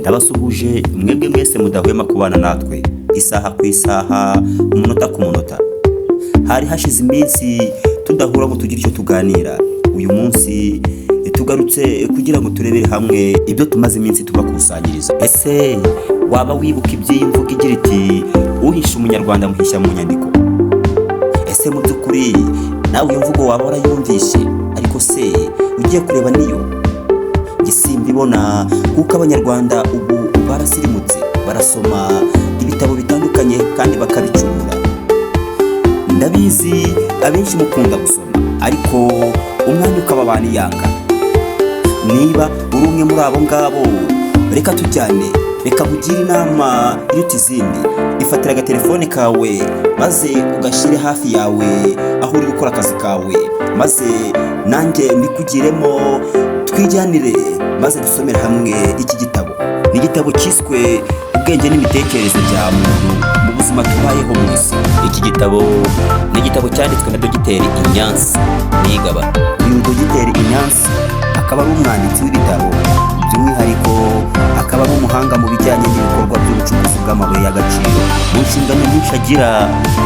Ndabasuhuje mwebwe mwese mudahwema kubana natwe isaha ku isaha, umunota ku munota. Hari hashize iminsi tudahura ngo tugire icyo tuganira. Uyu munsi tugarutse kugira ngo turebere hamwe ibyo tumaze iminsi tubakusanyiriza. Ese waba wibuka iby'iyi mvugo igira iti: "Uhisha Umunyarwanda amuhisha mu nyandiko"? Ese mu by'ukuri nawe iyo mvugo waba warayumvishe? Ariko se ugiye kureba niyo simbibona, kuko Abanyarwanda ubu barasirimutse, barasoma ibitabo bitandukanye kandi bakabicurura. Ndabizi abenshi mukunda gusoma, ariko umwanya ukababana iyanga. Niba uri umwe muri abo ngabo, reka tujyane, reka nkugire inama iruta izindi. Ifatira agatelefone kawe maze ugashyire hafi yawe aho uri gukora akazi kawe, maze nanjye mbikugiremo, twijyanire maze dusomere hamwe iki gitabo. Ni igitabo cyiswe "Ubwenge n'Imitekerereze bya Muntu mu Buzima Tubayeho mu Isi". Iki gitabo ni igitabo cyanditswe na Dogiteri Ignace Niyigaba. Uyu Dogiteri Ignace akaba ari umwanditsi w'ibitabo, by'umwihariko akaba ari umuhanga mu bijyanye n'ibikorwa by'ubucukuzi bw'amabuye y'agaciro. Mu nshingano nyinshi agira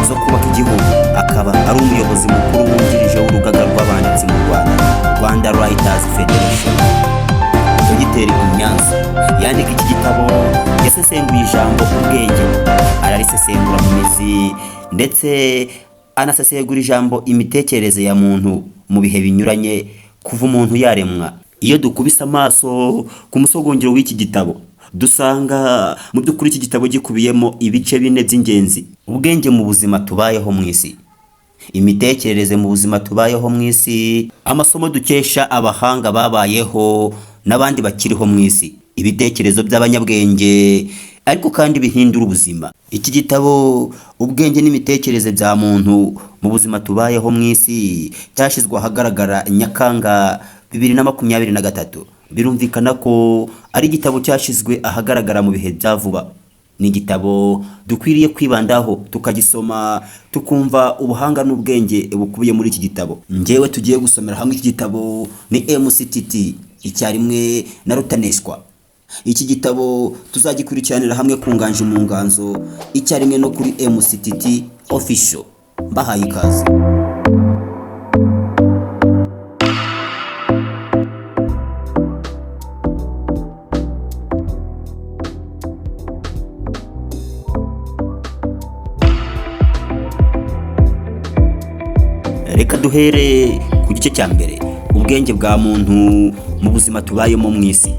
zo kubaka igihugu, akaba ari umuyobozi mukuru wungirije w'urugaga rw'abanditsi mu Rwanda, Rwanda Writers Federation. Dogiteri Ignace yandika iki gitabo yasesenguye ijambo ubwenge, ararisesengura mu mizi, ndetse anasesengura ijambo imitekerereze ya muntu mu bihe binyuranye kuva umuntu yaremwa. Iyo dukubise amaso ku musogongero w'iki gitabo, dusanga mu by'ukuri iki gitabo gikubiyemo ibice bine by'ingenzi: ubwenge mu buzima tubayeho mu isi, imitekerereze mu buzima tubayeho mu isi, amasomo dukesha abahanga babayeho n'abandi bakiriho mu isi, ibitekerezo by'abanyabwenge ariko kandi bihindura ubuzima. Iki gitabo "Ubwenge n'Imitekerereze bya Muntu mu Buzima Tubayeho mu Isi" cyashyizwe ahagaragara Nyakanga 2023. Birumvikana ko ari igitabo cyashyizwe ahagaragara mu bihe bya vuba. Ni igitabo dukwiriye kwibandaho, tukagisoma, tukumva ubuhanga n'ubwenge bukubiye muri iki gitabo. Ngewe tugiye gusomera hamwe iki gitabo ni MCTT icyarimwe na Rutaneshwa. Iki gitabo tuzagikurikiranira hamwe ku Nganje mu Nganzo, icyarimwe no kuri MCTT Official. Mbahaye ikaze. Reka duhere ku gice cya mbere, ubwenge bwa muntu mu buzima tubayemo mu isi.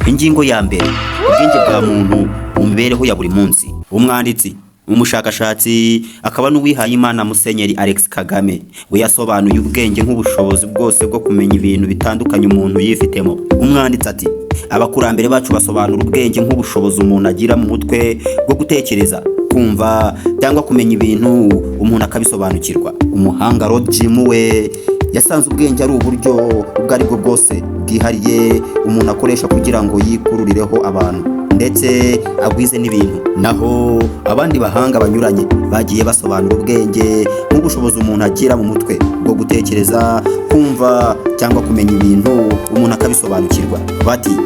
Ingingo ya mbere: ubwenge bwa muntu mu mibereho ya buri munsi. Umwanditsi, umushakashatsi, akaba n'uwihaye Imana, Musenyeri Alex Kagame, we yasobanuye ubwenge nk'ubushobozi bwose bwo kumenya ibintu bitandukanye umuntu yifitemo. Umwanditsi ati: "Abakurambere bacu basobanura ubwenge nk'ubushobozi umuntu agira mu mutwe bwo gutekereza, kumva cyangwa kumenya ibintu, umuntu akabisobanukirwa." Umuhanga Rod Jim we yasanze ubwenge ari uburyo ubwo ari bwo bwose bwihariye umuntu akoresha kugira ngo yikururireho abantu ndetse agwize n'ibintu. Naho abandi bahanga banyuranye bagiye basobanura ubwenge nk'ubushobozi umuntu agira mu mutwe bwo gutekereza, kumva cyangwa kumenya ibintu, umuntu akabisobanukirwa. Bati: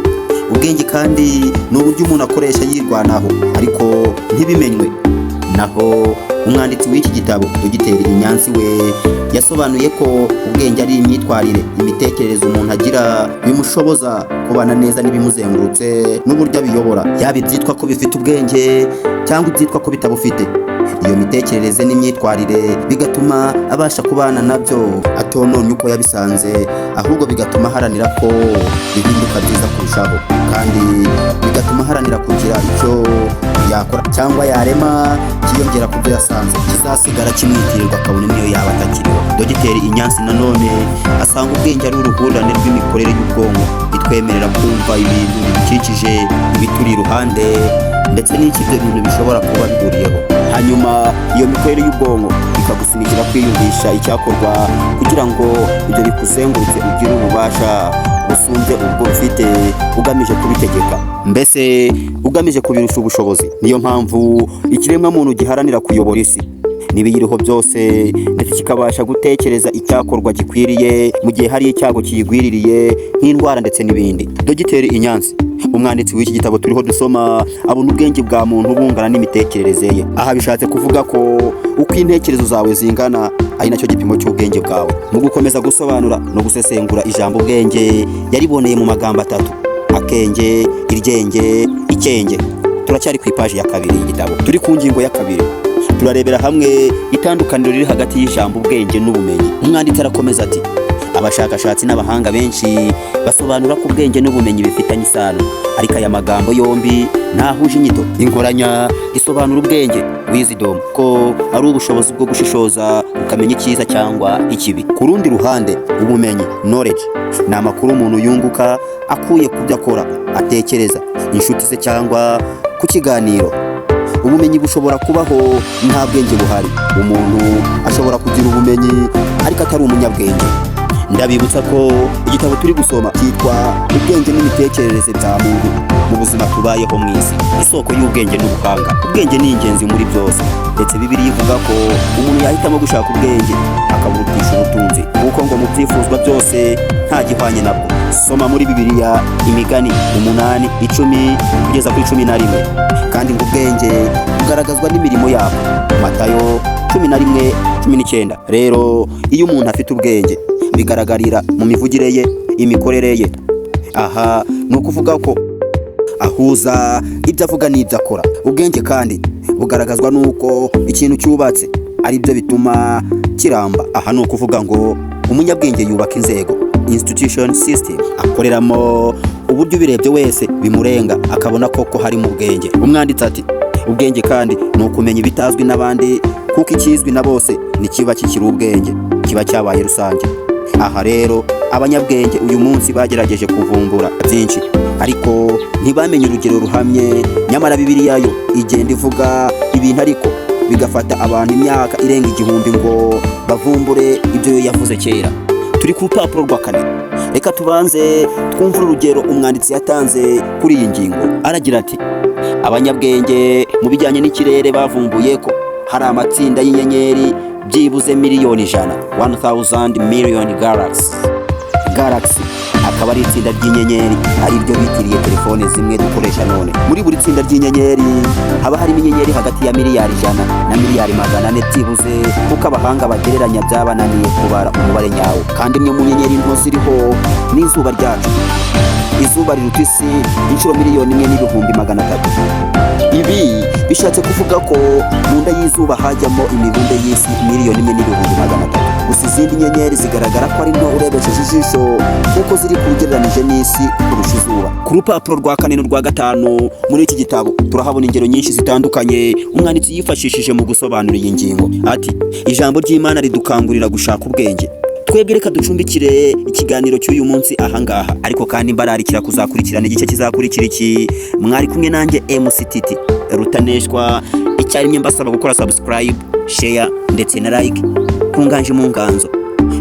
"Ubwenge kandi ni uburyo umuntu akoresha yirwanaho ariko ntibimenywe." Naho umwanditsi w'iki gitabo, Dogiteri Ignace, we yasobanuye ko ubwenge ari imyitwarire, imitekerereze umuntu agira bimushoboza kubana neza n'ibimuzengurutse n'uburyo abiyobora, yaba ibyitwa ko bifite ubwenge cyangwa ibyitwa ko bitabufite. Iyo mitekerereze n'imyitwarire bigatuma abasha kubana nabyo atononye uko yabisanze, ahubwo bigatuma aharanira ko bihinduka byiza kurushaho, kandi bigatuma aharanira kugira icyo yakora cyangwa yarema kiyongera ku byo yasanze, kizasigara kimwitirirwa kabone niyo yaba atakiriho. Dogiteri Ignace nanone asanga ubwenge ari uruhurirane rw'imikorere y'ubwonko itwemerera kumva ibintu bidukikije, ibituri iruhande, ndetse n'icyo ibyo bintu bishobora kuba bihuriyeho. Hanyuma iyo mikorere y'ubwonko ikagusunikira kwiyumvisha icyakorwa kugira ngo ibyo bikuzengurutse ugire ububasha busumbye ubwo bifite, ugamije kubitegeka, mbese ugamije kubirusha ubushobozi. Niyo mpamvu ikiremwamuntu giharanira kuyobora isi n'ibiyiriho byose, ndetse kikabasha gutekereza icyakorwa gikwiriye mu gihe hari icyago kiyigwiririye nk'indwara ndetse n'ibindi. Dogiteri Ignace Umwanditsi w'iki gitabo turiho dusoma abona ubwenge bwa muntu bungana n'imitekerereze ye. Aha bishatse kuvuga ko uko intekerezo zawe zingana ari nacyo gipimo cy'ubwenge bwawe. Mu gukomeza gusobanura no gusesengura ijambo ubwenge, yariboneye mu magambo atatu: akenge, iryenge, ikenge. Turacyari ku ipaji ya kabiri y'igitabo, turi ku ngingo ya kabiri. Turarebera hamwe itandukaniro riri hagati y'ijambo ubwenge n'ubumenyi. Umwanditsi arakomeza ati: "Abashakashatsi n'abahanga benshi basobanura ko ubwenge n'ubumenyi bifitanye isano, ariko aya magambo yombi ntahuje inyito. Inkoranya isobanura ubwenge, wisdom, ko ari ubushobozi bwo gushishoza ukamenya icyiza cyangwa ikibi. Ku rundi ruhande, ubumenyi, knowledge, ni amakuru umuntu yunguka akuye ku byo akora, atekereza, inshuti ze cyangwa ku kiganiro. Ubumenyi bushobora kubaho nta bwenge buhari. Umuntu ashobora kugira ubumenyi ariko atari umunyabwenge." Ndabibutsa ko igitabo turi gusoma cyitwa Ubwenge n'Imitekerereze bya Muntu mu Buzima Tubayeho mu Isi, isoko y'ubwenge n'ubuhanga. Ubwenge ni ingenzi muri byose, ndetse Bibiliya ivuga ko umuntu yahitamo gushaka ubwenge akaburutisha ubutunzi, kuko ngo mu byifuzwa byose nta gihwanye nabwo. Soma muri Bibiliya Imigani 8:10 kugeza kuri 11. Kandi ngo ubwenge bugaragazwa n'imirimo yabwo, Matayo 11:19. Rero iyo umuntu afite ubwenge, bigaragarira mu mivugire ye, imikorere ye. Aha ni ukuvuga ko ahuza ibyo avuga n'ibyo akora. Ubwenge kandi bugaragazwa n'uko ikintu cyubatse ari byo bituma kiramba. Aha ni ukuvuga ngo umunyabwenge yubaka inzego, institution system, akoreramo, uburyo ubirebye wese bimurenga akabona koko harimo ubwenge. Umwanditsi ati: "Ubwenge kandi ni ukumenya ibitazwi n'abandi, kuko ikizwi na bose ntikiba kikiri ubwenge, kiba cyabaye rusange." Aha rero abanyabwenge uyu munsi bagerageje kuvumbura byinshi, ariko ntibamenye urugero ruhamye. Nyamara Bibiliya yo igenda ivuga ibintu, ariko bigafata abantu imyaka irenga 1000 ngo bavumbure ibyo yo yavuze kera. Turi ku rupapuro rwa kane. Reka tubanze twumve urugero umwanditsi yatanze kuri iyi ngingo. Aragira ati: "Abanyabwenge mu bijyanye n'ikirere bavumbuye ko hari amatsinda y'inyenyeri byibuze miliyoni 100, 1000 million galaxy. Galaxy akaba ari itsinda ry'inyenyeri, ari ryo bitiriye telefone zimwe dukoresha none. Muri buri tsinda ry'inyenyeri haba harimo inyenyeri hagati ya miliyari 100 na miliyari 400 byibuze, kuko abahanga bagereranya, byabananiye kubara umubare nyawo. Kandi imwe mu nyenyeri nto ziriho n'izuba ryacu. Izuba riruta isi inshuro miliyoni 1,300,000. Ibi bishatse kuvuga ko mu nda y'izuba hajyamo imibumbe y'isi miliyoni 1,300,000. Gusa izindi nyenyeri zigaragara ko ari nto urebesheje ijisho, kuko ziri ku ugereranije n'isi kurusha izuba." Ku rupapuro rwa kane n'urwa gatanu muri iki gitabo turahabona ingero nyinshi zitandukanye umwanditsi yifashishije mu gusobanura iyi ngingo. Ati: "Ijambo ry'Imana ridukangurira gushaka ubwenge." Twebwe reka ducumbikire ikiganiro cy'uyu munsi ahangaha, ariko kandi mbararikira kuzakurikirana igice kizakurikira iki. Mwari kumwe nanjye MCTT Rutaneshwa icyarimwe, mbasaba gukora subscribe, share ndetse na like ku Nganje mu Nganzo.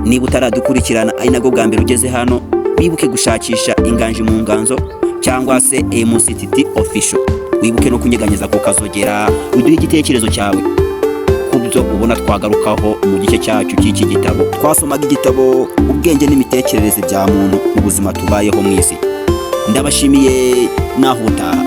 Niba utaradukurikirana ari nabwo bwa mbere ugeze hano, wibuke gushakisha Inganje mu Nganzo cyangwa se MCTT Official. Wibuke no kunyeganyeza ku kazogera, uduhe igitekerezo cyawe ku byo ubona twagarukaho mu gice cyacu cy'iki gitabo. Twasomaga igitabo Ubwenge n'Imitekerereze bya Muntu mu Buzima Tubayeho mu Isi. Ndabashimiye, naho utaha.